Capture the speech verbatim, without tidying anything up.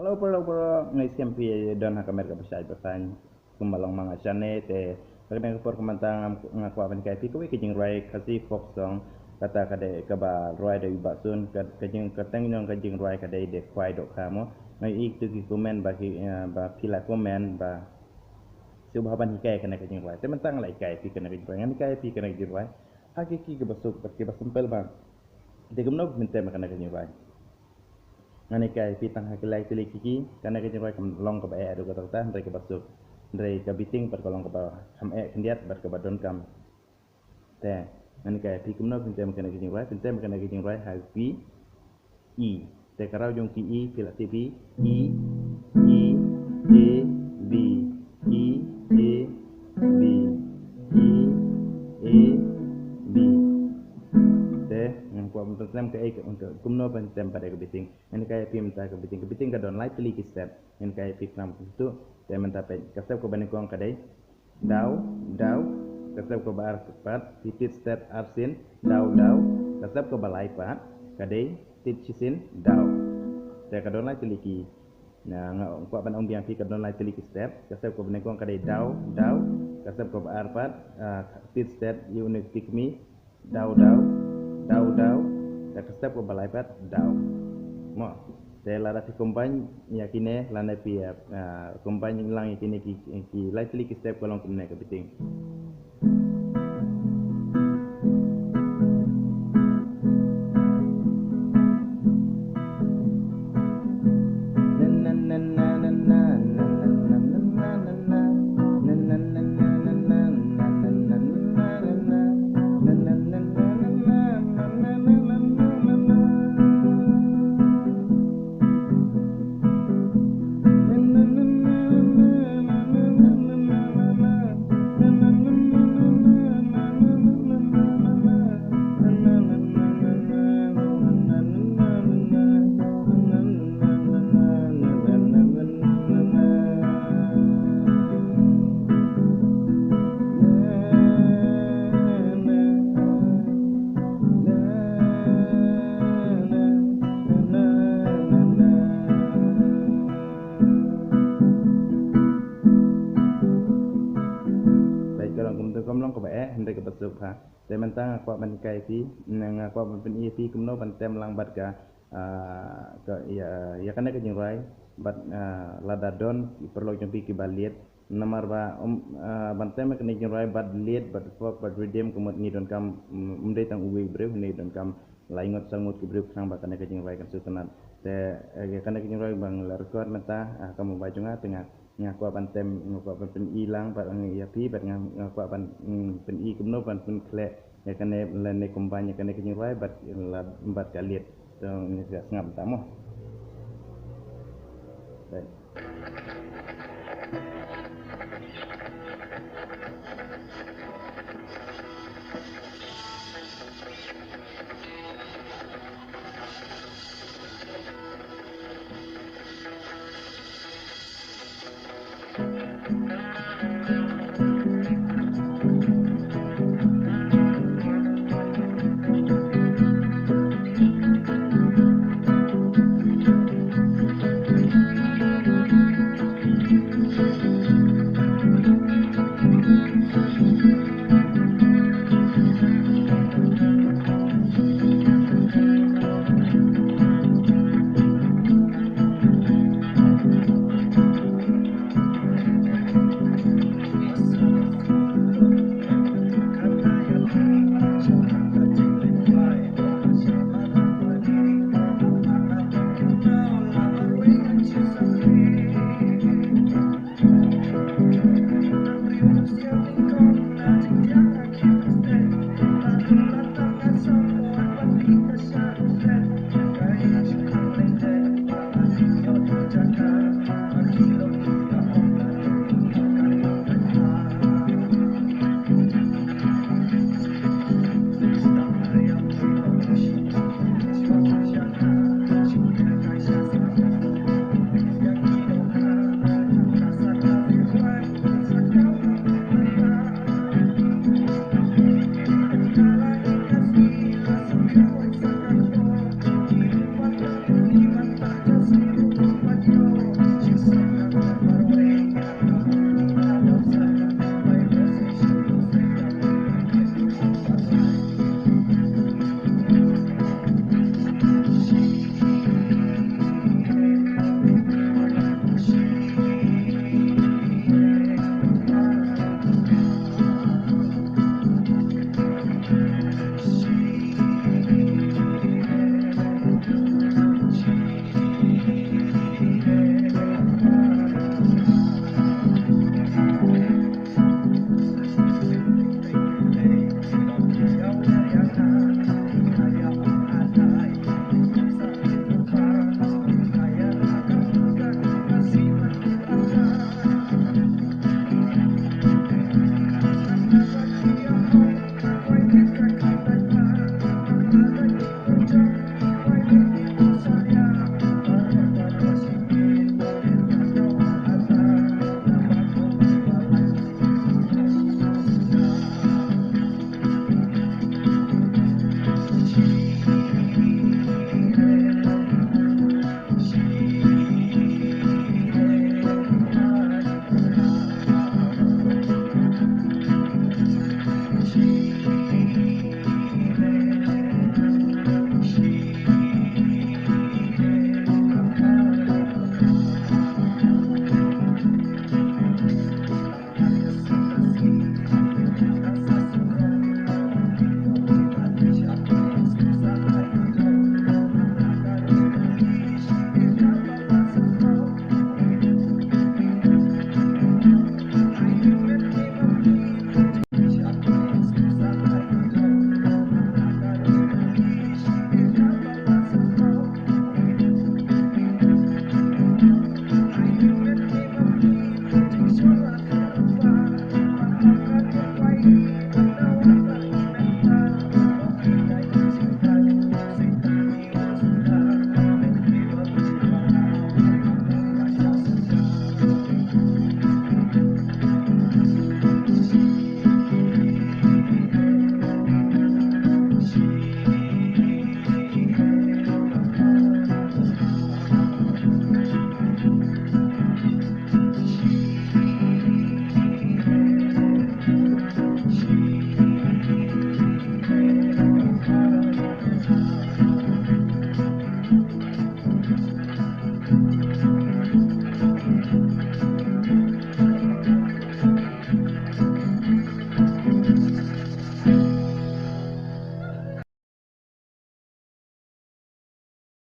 Hello, hello, hello. Ngi sngewbha phi don ha ka met kaba shait ba saiñ. Kumba long ma nga shane te. Ka dang ka por ka mynta nga kwah ban hikai phi kawei ka jingrwai Khasi folk song. Kata ka dei kaba rwai da u Bah Sun. Ka, ka jing, ka teng jong ka jingrwai ka dei De Khwai Dohkha mo. Nga ïohi tu ki comment ba ki, eh, ba phi la comment ba sngewbha ban hikai kane ka jingrwai. Te mynta nga la hikai phi kane ka jingrwai. Ngan hikai phi kane ka jingrwai ha ki key kaba suk bad kiba simple bha. Te kumno phin tem kane ka jingrwai? Ngan hikai phi tang ha ki lai tylli ki key. Kane ka jingrwai kam long kaba eh haduh katta katta, hynrei kaba suk. Hynrei ka beating pat ka long kaba kham eh khyndiat bad kaba donkam. Te ngan hikai phi kumno phin tem kane ka jingrwai, phin tem kane ka jingrwai ha key E. Te ka raw jong key E phi la tip hi, E, E, A, B, E, A, B, E, A, B. Te ngan kwah ban pyntip kaei ka, kumno ban tem pat ka beating. Ngan hikai phi mynta ka beating. Ka beating ka don lai tylli ki step. Ngan hikai phi khnang phi tu. Te mynta peit ka step kaba nyngkong ka dei daw, daw. Ka step kaba ar pat, phi tied stet ar sien, daw, daw. Ka step kaba lai pat ka dei tied shisien, daw. Te ka don lai tylli ki. Na, nga kwah ban ong biang phi, ka don lai tylli ki step. Ka step kaba nyngkong ka dei daw, daw. Ka step kaba ar pat, ah, tied stet ïa une u kti kmie, daw, daw, daw, daw. Te ka step kaba lai pat, daw. Mo. Te lada phi combine ïa kine, lane phi, ah, combine lang ïa kine ki, ki lai tylli ki step, ka long kumne ka beating. Peit, ka long kumta, kam long kaba eh, hynrei kaba suk bha. Te mynta nga kwah ban hikai phi, nga kwah ban pyni ïa phi kumno ban tem lang bad ka, ah, ka, ïa, ïa kane ka jingrwai, bad, ah, lada don ki paralok jong phi kiba lied, namar ba, um, ah, ban tem ïa kane ka jingrwai bad lied, bad folk, bad rhythm, ka mut ngi donkam, um, ym dei tang uwei u briew, ngi donkam lai ngut saw ngut ki briew khnang ba kane ka jingrwai kan sngewtynnat. Te, eh, ïa kane ka jingrwai ba nga la record mynta, ah, ha ka mobile jong nga, te nga, nga kwah ban tem, nga kwah ban pyni lang bad nga ïa phi, bad nga, nga kwah ban, mm, pyni kumno ban pynkhleh ïa kane lane combine ïa kane ka jingrwai bad la, bad ka lied. To ngin sa sngap mynta mo. Right.